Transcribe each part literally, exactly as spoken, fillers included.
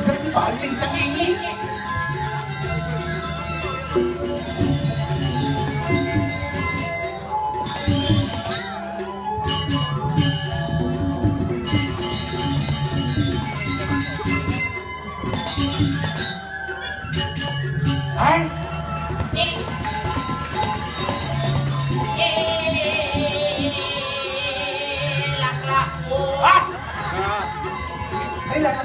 Jadi paling cengeng ini. Ais. Ah. Ayo lah.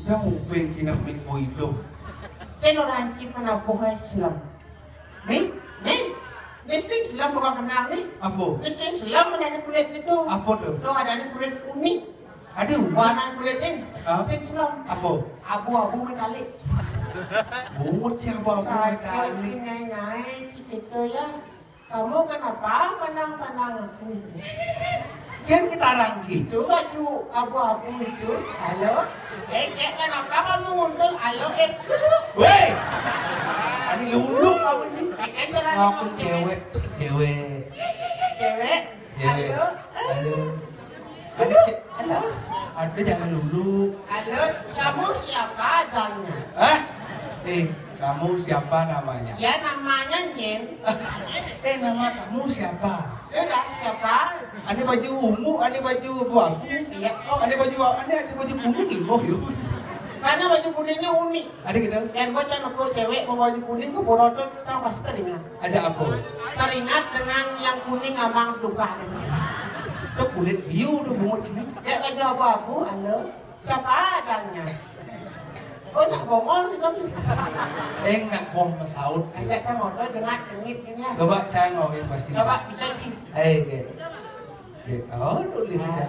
Dah upin cina mik boy lo. Keno ranci penabuh ai selam. Ni? Ni? Ni sing selam bukan kenal ni. Apa? Ni sing selam mana ada kulit ni tu. Apa tu? Tu ada ni kulit kuning. Ada. Warna kulit ni. Ha? Sing selam. Apa? Abu-abu metalik. Bungut si abu-abu metalik. Ngai-ngai cik itu ya. Kamu kenapa pandang-pandang aku itu? Kan kita ranci. Itu baju abu-abu itu. Halo? Eh, eh, kenapa kamu nguntul? Halo, eh, dulu. Weh! Ini lulu kamu, Ci. Eh, eh, jangan Ngaku ngomong cewek, cewek. Cewek? Cewek. Halo? Halo? Ada cek. Halo? Ada jangan dulu. Halo, kamu siapa adanya? Hah? Eh, kamu siapa namanya? Ya, namanya Nyen. Eh, nama kamu siapa? Sudah, siapa? Ane baju ungu, ane baju abu-abu. Iya. Oh, ane baju, ane, ane baju kuning, oh, yuk. Karena baju kuningnya unik. Ada gitu? Yang bocah nopo cewek mau baju kuning ke Boroto, tau pasti teringat. Ada apa? Teringat dengan yang kuning abang tukar. Tuh kulit biu tuh bungut sini. Ya baju abu-abu, halo. Siapa adanya? Oh, nak bongol ni kami. Eh, nak kong masaut. Agak kan ngotot, jengat, jengit ni ya. Coba cang ngawin pasti. Coba bisa sih. Eh, gitu. Gitu. Oh, tuh lihat aja.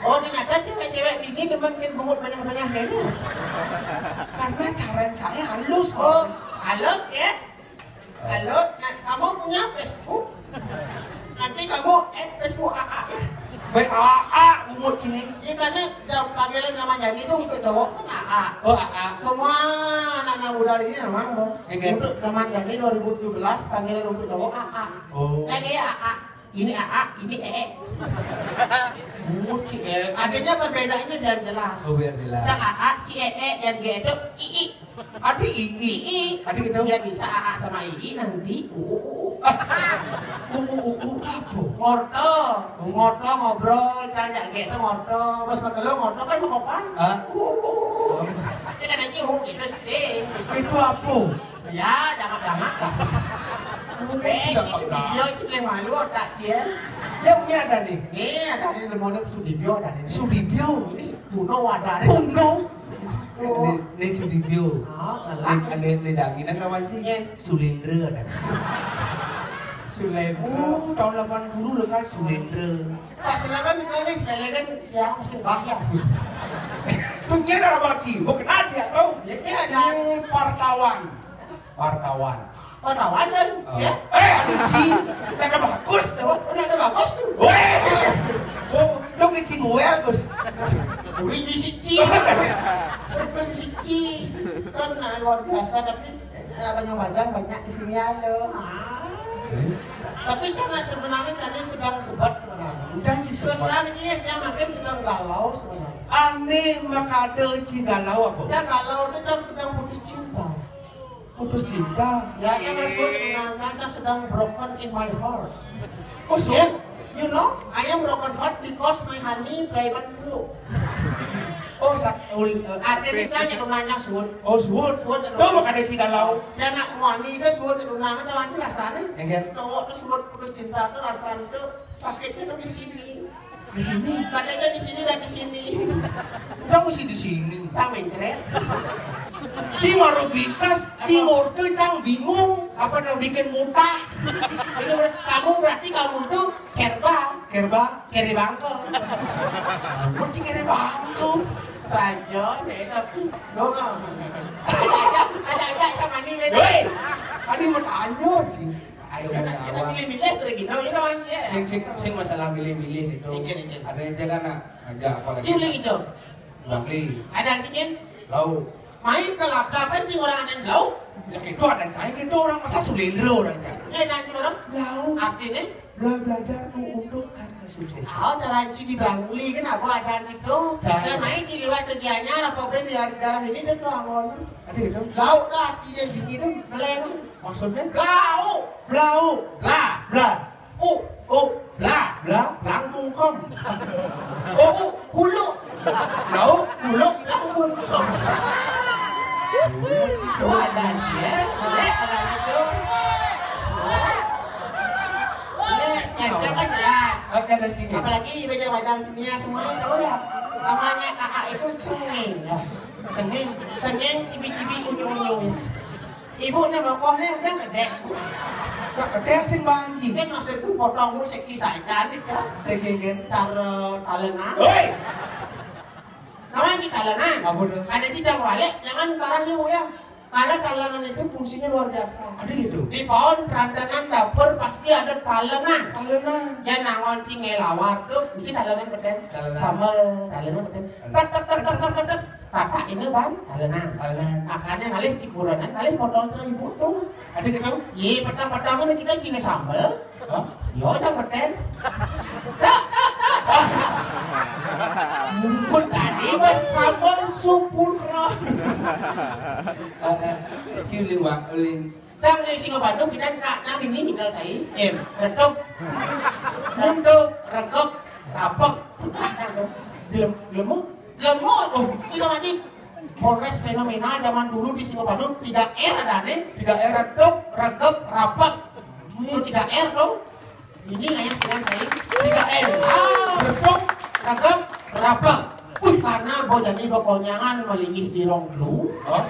Oh, ternyata cewek-cewek ini demen kan bungut banyak-banyak ini. Karena cara saya halus. Oh, halus ya? Halo, nah, kamu punya Facebook? Nanti kamu add Facebook A A ya. Baik A A, bungut sini. Iya, karena jam panggilan zaman Jani itu untuk cowok kan A A. Oh, A A. Semua anak-anak muda ini memang mau. Enggak. Untuk zaman Jani dua ribu tujuh belas, panggilan untuk cowok A A. Oh. Kayak dia A A. Ini A A, ini E E. Bungut si E E. Artinya perbedaannya biar jelas. Oh, biar jelas. Yang A A, si E E, yang G itu I I. Adi I I. I I. Adi itu. Biar bisa A A sama I I nanti. U, u, u, u. U, u, u, u, apa? Ngorto. Ngorto ngobrol, cang jage itu ngorto. Pas makelo ngorto kan mau kopan. Hah? U, u, u, u. Dia kan nanti U itu sih. Itu apa? Ya, damak-damak lah. Kamu Eh, tidak ini pernah. Sudibyo itu yang malu otak dia. Dia punya ada nih. Nih, ada nih, lemone Sudibyo ada nih. Sudibyo. Ini kuno ada nih. Kuno. Tuh. Ini, ini Sudibyo. Oh, ngelak. Ini, ini, ini daging, kan, kawan sih? Iya. Sulendra ada. Sulendra. Oh, tahun delapan puluh lo kan Sulendra. Pas silakan dikali, silakan ya, masih bahaya. Tuh dia ada lagi, bukan aja tau. Ya, dia ada. Ini wartawan. Wartawan. Wartawan kan? Oh. Ya? Eh, ada Ci. Ada bagus tuh. Ada, ada bagus tuh. Weh. Oh, lu ke Ci Noel, Gus. Wih, di si Ci. Sebes si Ci. Kan, nah, luar biasa, tapi, eh, banyak-banyak, banyak di sini ya, lo. Ah. Eh? Tapi karena sebenarnya kami sedang sebat sebenarnya. Udah, Ci, sebat. Terus sebenarnya ini yang makin sedang galau sebenarnya. Ane makade Ci galau apa? Cang galau itu cang sedang putus cinta. Putus cinta? Ya, cang harus putus cinta, cang sedang broken in my heart. Oh, so? Yes, you know, I am broken heart because my honey play band dulu. Oh, sak, ul, eh, Artinya cang yang nanya suut. Oh, suut. Suut yang Tuh, makade Ci galau. Ya, anak wani itu suut yang nanya, ada wani rasanya. Enggak. Cowok tuh suut putus cinta tuh rasanya tuh sakitnya tuh di sini. Di sini. Sakitnya di sini dan di sini. Udah mesti di sini. Cang mencret. Ci maru bikas, Ci ngorte, cang bingung. Apa namanya? Bikin mutah. Ini kamu berarti kamu itu kerba. Kerba? Kere bangko. Kamu sih kere bangko. Saja, deh, tapi. Lo nggak. Aja, aja, aja, aja, mandi, deh. Hei! Tadi mau tanya sih. Ayo, kita, kita milih-milih terus gitu, you know, ya. Sing, sing, sing masalah milih-milih itu. Ada yang jangan nak. Ada apa lagi? Sing milih gitu. Bangli. Ada yang singin? Lau. Main ke lap-lapan sih orang ada lau. Ya, itu ada cai gitu orang. Masa sulindro orang cai? Eh, nanti orang? Lau. Artinya? Bela-, belajar tuh untuk kata sukses. Oh, cara anci di Bangli kan apa ada anci tuh? Saya main di liwat kegiatannya, apa ben di daerah ini dan tuh angon. Ada gitu? Lau dah artinya di itu, beleng. Maksudnya? Lau. Blau. Bla. Bla. U. U. Bla. Bla. Langkungkom. U. U. Kuluk. Blau. Kuluk. Langkungkom. Itu ada dia. Boleh ada itu. Boleh. Yang kan jelas. Oke, ada sini. Apalagi bajang-bajang sini ya, semua tahu ya. Namanya kakak itu sengeng. Sengeng. Sengeng, cibi-cibi, unyu-unyu. Ibu ni mau kau ni udah gede. Gede sing banji. Kan maksudku potong mu seksi saya cantik ya. Seksi kan? Cara talenan. Hei! Namanya di talenan. Apa tuh? Ada di jam balik, jangan parah ya, Bu, ya. Karena talenan itu fungsinya luar biasa. Ada gitu? Di pohon rantanan dapur pasti ada talenan. Talenan. Ya, nangon cingelawar tuh, mesti talenan beten. Talenan. Sambal, talenan beten. Talenan. Tak, tak, tak, tak, tak, tak, tak. Kakak ini, Bang, talenan. Talenan. Makanya ngalih cikuronan, ngalih potong teribu tuh. Ada gitu? Iya, pertama-tama kita cinge sambal. Hah? Yo, jangan beten. Tak, tak, tak. Mungkin tadi mas sambal sup putra. Eh, eh, ciu liwak, ulin. Tang yang singa Bandung, kita kak, nang ini tinggal saya. Em. Retuk. Muntuk, regep, rapek. Dilem, dilemu? Dilemu. Oh, sila mati. Polres fenomenal zaman dulu di Singa Bandung, tiga R ada nih. Tiga R. Retuk, regep, rapek. Itu tiga R dong. Ini ayah bilang saya tiga M. Ah, berdok, cakep, rapet. Wih, karena bo jadi bekonyangan melinggih di rong dulu. Hah?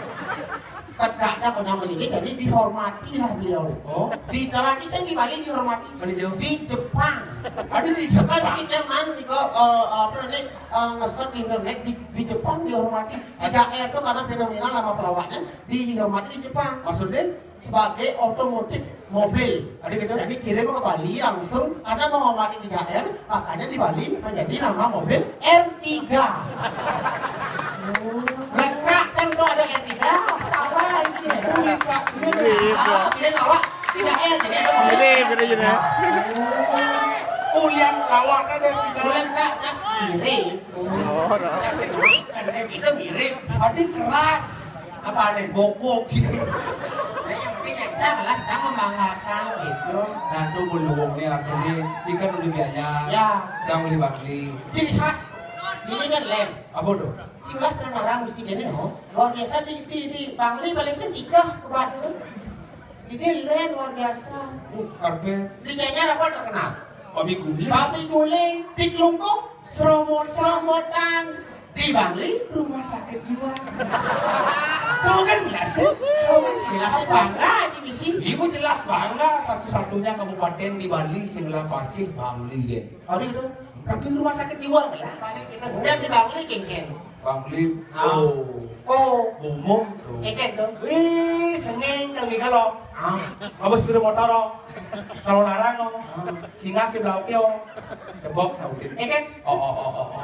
Tegaknya konyang melinggih, jadi dihormatilah beliau. Oh. Di Jawa saya di Bali dihormati. Mana jauh? Di Jepang. Ada di Jepang. Sekarang kita man di ko, eh, apa namanya, eh, ngeset di internet di, di Jepang dihormati. Tiga R itu karena fenomenal nama pelawaknya dihormati di Jepang. Maksudnya? Sebagai otomotif mobil. Ada gitu? Jadi kirim ke Bali langsung, karena mau mati tiga R, makanya di Bali menjadi nama mobil R tiga. Lengkap kan tuh ada R tiga, apa lagi? Lengkap. Ah, pilih lawak tiga R jadi ada mobil. Mirip gitu, gitu. Ulian lawak ada R tiga. Bulan tak, tak mirip. Oh, no. Yang satu kan kayak gitu mirip. Tadi keras. Apa nih? Bokok sih. Nah, yang penting ya, jangan lah, jangan membanggakan gitu. Nah, itu belum nih, artinya sih kan udah banyak. Ya. Jangan beli Bangli. Ciri khas ini kan lem. Apa tuh? Sing lah terang orang mesti gini, oh. Luar biasa di, di, di Bangli paling sih tiga ke Batu. Ini lem luar biasa. Uh, karpet. Di Gianyar apa terkenal? Babi guling. Babi guling, di Klungkung, Seromotan. Seromotan. Di Bangli, rumah sakit jiwa. Tahu kan jelas sih? Tahu kan jelas sih, bangga aja misi. Ibu jelas bangga, satu-satunya kabupaten di Bali sing ngelah pasih Bangli, ya. Ada itu. Tapi rumah sakit jiwa lah. Paling kita lihat di Bangli, kengkeng. Bangli. Ah. Oh. Oh. Umum tuh. Kengkeng tuh. Wih, sengeng kalau gitu loh. Ah. Abis sepeda motor, oh. Salon arang, oh. Ah. Singa si Blau Pio. Cebok sautin. Kengkeng. Oh, oh, oh, oh, oh.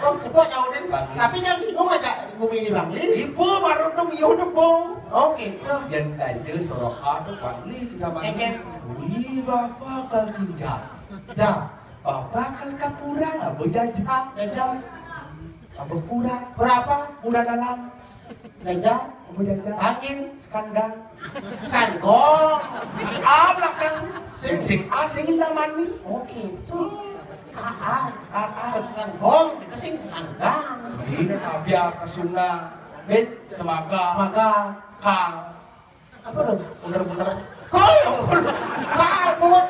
Oh, cebok sautin. Bangli. Tapi jangan bingung aja gumi di Bangli. Ibu baru tuh, iya udah, Bu. Oh, gitu. Yang aja sorok ada Bangli, kita Bangli. Kengkeng. Wih, bapak kalau tidak. Ya. Apa kan kapuran, apa jajah? Jajah. Apa pura? Pura apa? Pura dalam. Jajah. Apa jajah? Angin. Sekandang. Sekandong. Ah, belakang. Sing, sing. Ah, sing indah mani. Oh, gitu. Ah, ah. Ah, ah. Sekandong, itu sing sekandang. Ini tabia ke Sunda. Bet. Semaga. Semaga. Kang. Apa dong? Bener-bener. Kol! Kol! Kol!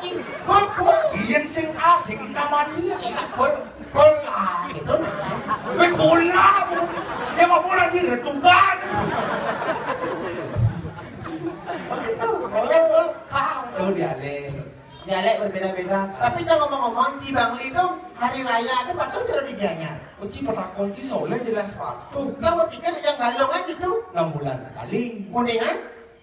Kol! Kol! Iya sing asik, kita mandi. Iya, kol. Kol lah, gitu. Weh, kola. Ya, apa lagi? Retukan. Tuh, dialek. Dialek berbeda-beda. Tapi jangan ngomong-ngomong, di Bangli tuh hari raya tuh patuh cara di Gianyar. Kunci petakon ci soalnya jelas patuh. Kamu pikir yang Galungan itu enam bulan sekali. Kuningan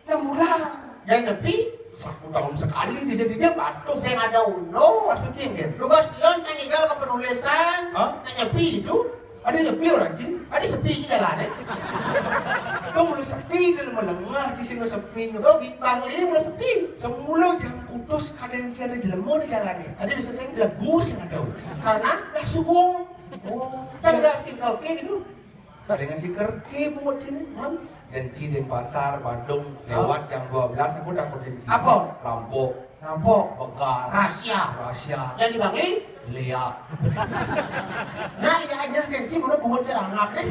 enam bulan. Yang Nyepi satu tahun sekali, dia jadi dia patuh. Saya ada uno. Maksudnya kan? Lu gas lon tangigal ke penulisan. Hah? Nyepi itu. Ada Nyepi orang cing. Ada sepi di jalan, eh. Lu mulai sepi, dia melengah di sini sepi. Oh, di Bangli mulai sepi. Semula jangan putus, kadang ada jelema di jalan ni. Ada bisa saya legu sing ada. Karena dah subuh. Oh, saya ada sing kau ke gitu. Ada ngasih kerke buat sini. Janji di pasar Badung lewat jam dua belas, aku takut janji. Apa? Rampok. Rampok. Begal. Rahasia. Rahasia. Yang di Bangli? Liak. Nah, liak aja janji mana buat cerangap deh.